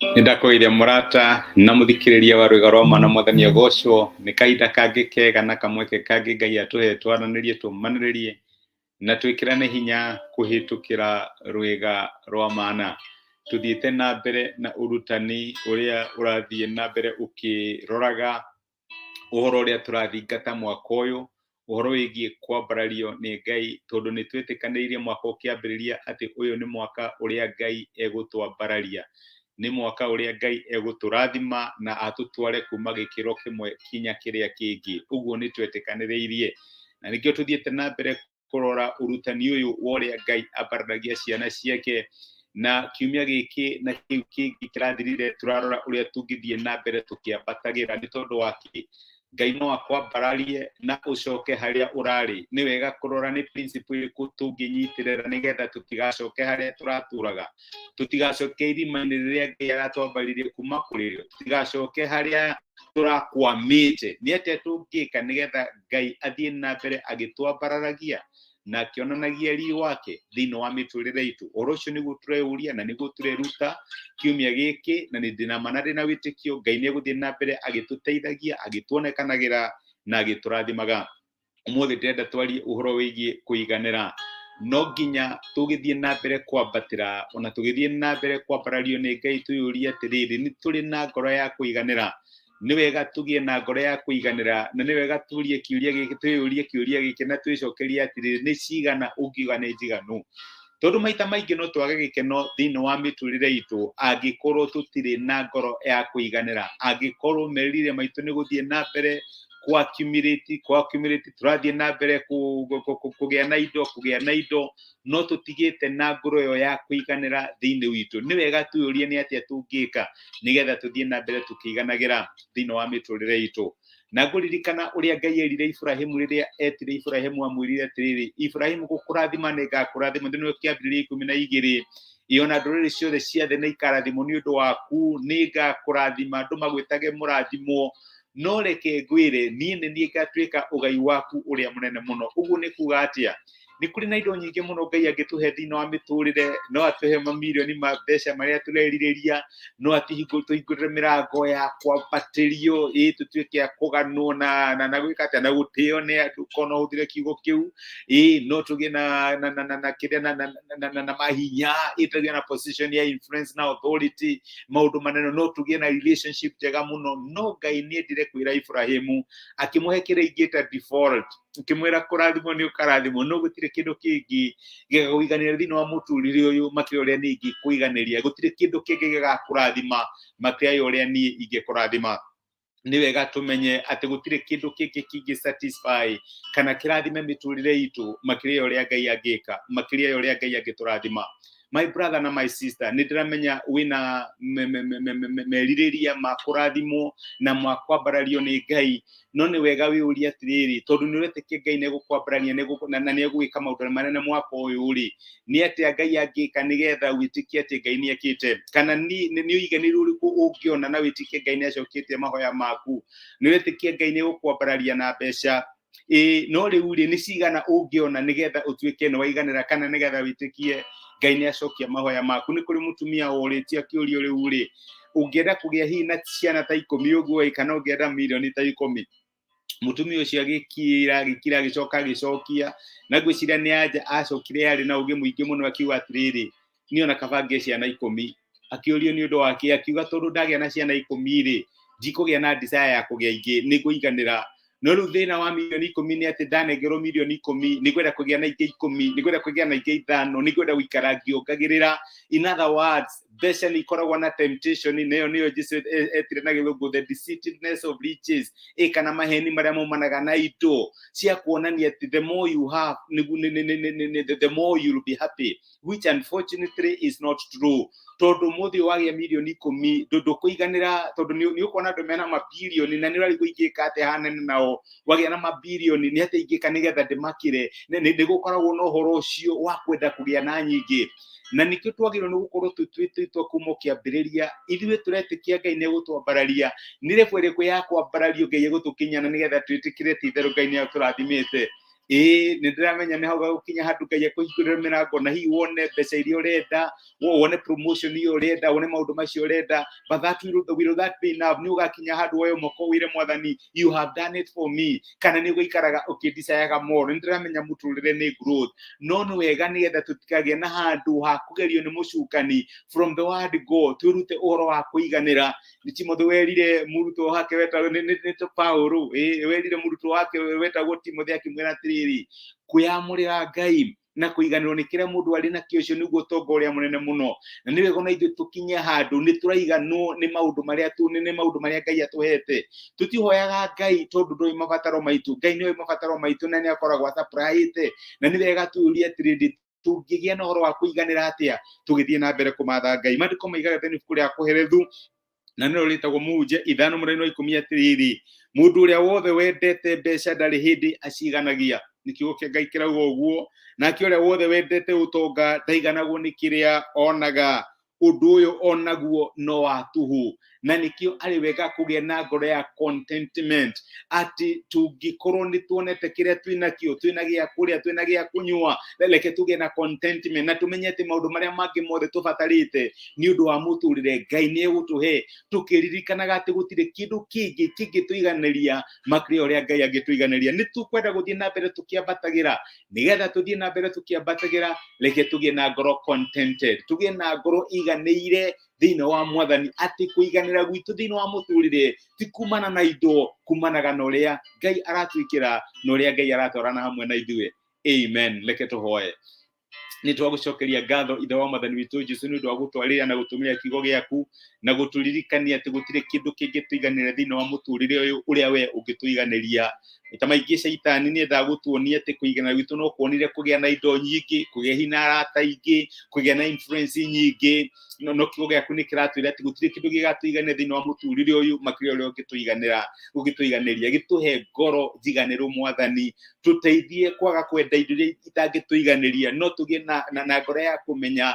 Nĩndakũgeithia mũrata na mũthikĩrĩria wa rwĩga rwa mana mwathani agocwo nĩ kahinda kangĩ kega na kamweke kangĩ Ngai atũhe twaranĩrie tũmanĩrĩrie na twĩkĩrane hinya kũhĩtũkĩra rwĩga rwa mana. Tũthiĩte na mbere na ũrutani ũrĩa ũrathiĩ na mbere ũkĩroraga ũhoro ũrĩa tũrathingata mwaka ũyũ, ũhoro wĩgiĩ kwambarario nĩ Ngai, tondũ nĩ twĩtĩkanĩirie mwaka ũkĩambĩrĩria atĩ ũyũ nĩ mwaka ũrĩa Ngai egũtwambararia, nĩ mwaka ũrĩa Ngai egũtũrathima na atũtware kuma gĩkĩro kĩmwe kinya kĩrĩa kĩngĩ. Ũguo nĩ twetĩkanĩrĩirie, na nĩkĩo tũthiĩte na mbere kũrora ũrutani ũyũ wa ũrĩa Ngai ambararagia ciana ciake. Na kiumia gĩkĩ na kĩu kĩngĩ kĩrathirire tũrarora ũrĩa tũngĩthiĩ na mbere tũkĩambatagĩra. Nĩ tondũ wa kĩ? Ngai no akwambararie na ũcoke harĩa ũrarĩ. Nĩ wega kũrora nĩ principle ĩrĩkũ tũngĩnyitĩrĩra nĩgetha tũtigacoke harĩa tũratũraga, tũtigacoke irima-inĩ rĩrĩa Ngai aratwambaririe kuma kũrĩ rĩo, tũtigacoke harĩa tũrakwamĩte. Nĩ atĩa tũngĩka nĩgetha Ngai athiĩ na mbere agĩtwambararagia na akĩonanagia riri wake thĩinĩ wa mĩtũrĩre itũ? Ũhoro ũcio nĩguo tũreyũria na nĩguo tũreruta kiumia gĩkĩ, na nĩ ndĩna ma na ndĩna wĩtĩkio Ngai nĩ egũthiĩ na mbere agĩtũteithagia, agĩtuonekanagĩra na agĩtũrathimaga. Ũmũthĩ ndĩrenda twarie ũhoro wĩgiĩ kũiganĩra. No nginya tũgĩthiĩ na mbere kwambatĩra, ona tũgĩthiĩ na mbere kwambarario nĩ Ngai, twĩyũrie atĩrĩrĩ, nĩ tũrĩ na ngoro ya kũiganĩra? Nĩ wega tũgĩe na ngoro ya kũiganĩra, na nĩ wega tũrie kĩũria gĩkĩ, twĩyũrie kĩũria gĩkĩ na twĩcokerie atĩrĩrĩ, nĩ cigana ũngiuga nĩ njiganu? Tondũ maita maingĩ no twage gĩkeno thĩinĩ wa mĩtũrĩre itũ angĩkorwo tũtirĩ na ngoro ya kũiganĩra, angĩkorwo merirĩria maitũ nĩ gũthiĩ na mbere ku accumulate, ku accumulate, tũrathiĩ na mbere kũgĩa na indo, kũgĩa na indo, no tũtigĩte na ngoro ĩyo ya kũiganĩra thĩinĩ witũ. Nĩ wega twĩyũrie nĩ atĩa tũngĩka nĩgetha tũthiĩ na mbere tũkĩiganagĩra thĩinĩ wa mĩtũrĩre itũ. Na ngũririkana ũrĩa Ngai erire Iburahĩmu rĩrĩa etire Iburahĩmu, amwĩrire atĩrĩrĩ, Iburahĩmu gũkũrathima nĩ ngakũrathima, thĩinĩ wa kĩambĩrĩria 12, ĩ ona ndũrĩrĩ ciothe cia thĩ nĩ ikarathimwo nĩ ũndũ waku, nĩ ngakũrathima andũ magwĩtage mũrathimwo, no reke ngwĩre, niĩ nĩ niĩ ngatuĩka ũgai waku ũrĩa mũnene mũno. Ũguo nĩ kuga atĩa? Nĩ kũrĩ na indo nyingĩ mũno Ngai angĩtũhe thĩinĩ wa mĩtũrĩre, no atũhe mamirioni ma mbeca marĩa tũrerirĩria, no atũhingũrĩre mĩrango ya kwambatĩrio, ĩ tũtuĩke a kũganwo na gwĩka atĩa, na gũtĩo nĩ andũ, korwo no hũthĩre kiugo kĩu, ĩ no tũgĩe na kĩrĩa na mahinya, ĩ tũgĩe na position ya influence na authority, maũndũ manene, no tũgĩe na relationship njega mũno. No Ngai nĩ endire kwĩra Iburahĩmu, akĩmũhe kĩrĩa ingĩta default, ngĩmwĩra kũrathimwo nĩ ũkarathimwo, no gũtirĩ kĩndũ kĩngĩ gĩgakũiganĩria thĩinĩ wa mũtũrĩre ũyũ makĩria ũrĩa niĩ ingĩkũiganĩria, gũtirĩ kĩndũ kĩngĩ gĩgakũrathima makĩria ya ũrĩa niĩ ingĩkũrathima. Nĩ wega tũmenye atĩ gũtirĩ kĩndũ kĩngĩ kĩngĩ satisfy kana kĩrathime mĩtũrĩre itũ makĩria ya ũrĩa Ngai angĩka, makĩria ya ũrĩa Ngai angĩtũrathima. My brother na my sister, nĩ ndĩramenya wĩna merirĩria ma kũrathimwo na ma kwambarario nĩ Ngai, no nĩ wega wĩyũrie atĩrĩrĩ, tondũ nĩ ũretĩkia Ngai nĩ egũkwambararia na nĩ egũgĩka maũndũ manene mwaka ũyũ rĩ, nĩ atĩa Ngai angĩka nĩgetha wĩtĩkie atĩ Ngai nĩ ekĩte? Kana nĩ ũiganĩru ũrĩkũ ũngĩona na wĩtĩkie Ngai nĩ acoketie mahoya maku? Nĩ ũretĩkia Ngai nĩ egũkwambararia na mbeca? Ĩĩ, no rĩu rĩ, nĩ cigana ũngĩona nĩgetha ũtuĩke nĩ waiganĩra, kana nĩgetha wĩtĩkie Ngai nĩ acokia mahoya maku? Nĩ kũrĩ mũtumia worĩtie akĩũrio, rĩu rĩ, ũngĩenda kũgĩa hihi na ciana ta 10 ũguo ĩ, kana ũngĩenda mirioni ta 10? Mũtumia ũcio agĩkira, agĩkira, agĩcoka agĩcokia, na ngwĩciria nĩ anja acokire yarĩ na ũgĩ mũingĩ mũno, akiuga atĩrĩrĩ, niĩ ona kaba ngĩe ciana 10. Akĩũrio nĩ ũndũ wa kĩ, akiuga tondũ ndagĩa na ciana 10 rĩ, ndikũgĩa na desire ya kũgĩa ingĩ, nĩ ngũiganĩra. No rĩu thĩna wa mirioni 10 nĩ atĩ ndanengerwo mirioni 10, nĩ ngwenda kũgĩa na ingĩ 10, nĩ ngwenda kũgĩa na ingĩ 5, nĩ ngwenda gũikara ngĩongagĩrĩra. In other words, mbeca nĩ ikoragwo na temptation, nayo nĩyo Jesu etire na gĩthũngũ the deceitiveness of riches, ĩ kana maheni marĩa maumanaga na indo cia kuonania atĩ the more you have, the more you'll be happy, which unfortunately is not true, tondũ mũthĩ wagĩa mirioni 10 ndũkũiganĩra, tondũ nĩ ũkuona andũ mena mabirioni na nĩ ũrarigwo ingĩka atĩa hanene nao. Wagĩa na mabirioni, nĩ atĩa ingĩka nĩgetha ndĩmakĩre? Nĩ gũkoragwo na ũhoro ũcio wa kwenda kũgĩa na nyingĩ, na nĩkĩo twagĩrĩirwo nĩ gũkorwo tũtuĩte itua kuma kĩambĩrĩria, ithuĩ tũretĩkia Ngai nĩ egũtwambararia. Nĩ level ĩrĩkũ ya kwambarario Ngai egũtũkinyia na nĩgetha twĩtĩkĩre ti itherũ Ngai nĩ atũrathimĩte? Ĩĩ, nĩ ndĩramenya nĩ hau gagũkinya handũ Ngai akũhingũrĩre mĩrango na hihi wone mbeca iria ũrenda, wone promotion iyo ũrenda, wone maũndũ macio ũrenda, but that will that be enough? Nĩ ũgakinya handũ woe moko wĩre Mwathani, "You have done it for me," kana nĩ ũgũikaraga ũkĩndicayaga more? Nĩ ndĩramenya mũtũrĩre nĩ growth, no nĩ wega nĩgetha tũtikagĩe na handũ ha kũgerio nĩ mũcukani from the word go, twĩrute ũhoro wa kũiganĩra. Nĩ Timothy werire mũrutwo wake wetagwo nĩ Paulo, ĩ werire mũrutwo wake wetagwo Timothy akĩmwĩra atĩrĩrĩ, kwĩyamũrĩra Ngai na kũiganĩrwo nĩ kĩrĩa mũndũ arĩ nakĩo, ũcio nĩguo ũtonga ũrĩa mũnene mũno. Na nĩ wega ona ithuĩ tũkinye handũ nĩ tũraiganwo nĩ maũndũ marĩa tu nĩ maũndũ marĩa Ngai atũhete. Tũtihoyaga Ngai tondũ ndoĩ mabataro maitũ. Ngai nĩoĩ mabataro maitũ na nĩ akoragwo asupplyĩte. Na nĩ wega tũyũrie atĩrĩrĩ, tũngĩgĩa na ũhoro wa kũiganĩra atĩa tũgĩthiĩ na mbere kũmatha Ngai? Maandĩko maigaga thĩinĩ ibuku rĩa Kũherethu, na nĩrĩo rĩtagwo Mũhunjia 5 mũraini wa 10 atĩrĩrĩ, mũndũ ũrĩa wothe wendete mbeca ndarĩ hĩndĩ aciganagia. Nĩ kiugo kĩa Ngai kĩrauga ũguo. Nake ũrĩa wothe wendete ũtonga ndaiganagwo nĩ kĩrĩa onaga. Ũndũ ũyũ onaguo no wa tũhũ. Na nĩkĩo arĩ wega kũgĩa na ngoro ya contentment, atĩ tũngĩkorwo nĩ tuonete kĩrĩa twĩnakĩo, twĩna gĩa kũrĩa, twĩna gĩa kũnyua, reke tũgĩe na contentment na tũmenye atĩ maũndũ marĩa mangĩ mothe tũbatarĩte nĩ ũndũ wa mũtũrĩre Ngai nĩ egũtũhe, tũkĩririkanaga atĩ gũtirĩ kĩndũ kĩngĩ kĩngĩtũiganĩria makĩria ũrĩa Ngai angĩtũiganĩria. Nĩ tũkwenda gũthiĩ na mbere tũkĩambatagĩra. Nĩgetha tũthiĩ na mbere tũkĩambatagĩra, reke tũgĩe na ngoro contented, tũgĩe na ngoro iganĩire thĩinĩ wa Mwathani, atĩ kũiganĩra gwitũ thĩinĩ wa mũtũrĩre ti kumana na indo, kumanaga na ũrĩa Ngai aratwĩkĩra na ũrĩa Ngai aratwarana hamwe na ithuĩ. Amen. Reke tũhoe. Nĩ twagũcokeria ngatho, Ithe wa Mwathani witũ Jesu, nĩ ũndũ wa gũtwarĩra na gũtũmĩra kiugo gĩaku na gũtũririkania atĩ gũtirĩ kĩndũ kĩngĩtũiganĩra thĩinĩ wa mũtũrĩre ũyũ ũrĩa we ũngĩtũiganĩria. Maita maingĩ caitani nĩ endaga gũtuonia atĩ kũiganĩra gwitũ no kuonire kũgĩa na indo nyingĩ, kũgĩa hinya arata aingĩ, kũgĩa na influence nyingĩ, no kiugo gĩaku nĩ kĩratwĩra atĩ gũtirĩ kĩndũ gĩgatũiganĩra thĩinĩ wa mũtũrĩre ũyũ makĩria ũrĩa ũngĩtũiganĩra, ũngĩtũiganĩria. Gĩtũhe ngoro njiganĩru, Mwathani. Tũteithie kwaga kwenda indo iria itangĩtũiganĩria, no tũgĩe na ngoro ya kũmenya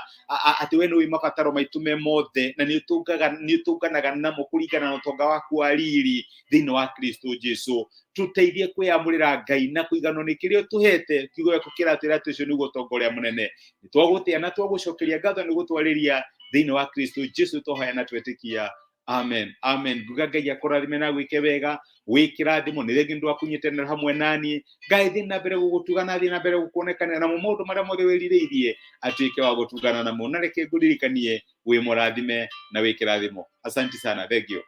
atĩ we nĩũĩ mabataro maitũ me mothe na nĩ ũtũnganaga namo kũringana na ũtonga waku wa riri thĩinĩ wa Kristo Jesu. Tũteithie kwĩyamũrĩra Ngai na kũiganwo nĩ kĩrĩa ũtũhete. Kiugo gĩaku kĩratwĩra atĩ ũcio nĩguo ũtonga ũrĩa mũnene. Nĩ twagũtĩa na twagũcokeria ngatho nĩ gũtwarĩria thĩinĩ wa Kristo Jesu twahoya na twetĩkia. Amen, amen. Nguga Ngai akũrathime na gwĩke wega, wĩ kĩrathimo. Nĩ thengi nĩ ndwakunyitanĩra hamwe naniĩ. Ngai thiĩ na mbere gũgũtuga na thiĩ na mbere gũkuonekanĩra namo maũndũ marĩa mothe wĩrirĩirie, atuĩke wa gũtungana namo. Na reke ngũririkanie, wĩ mũrathime na wĩ kĩrathimo. Asante sana, thank you.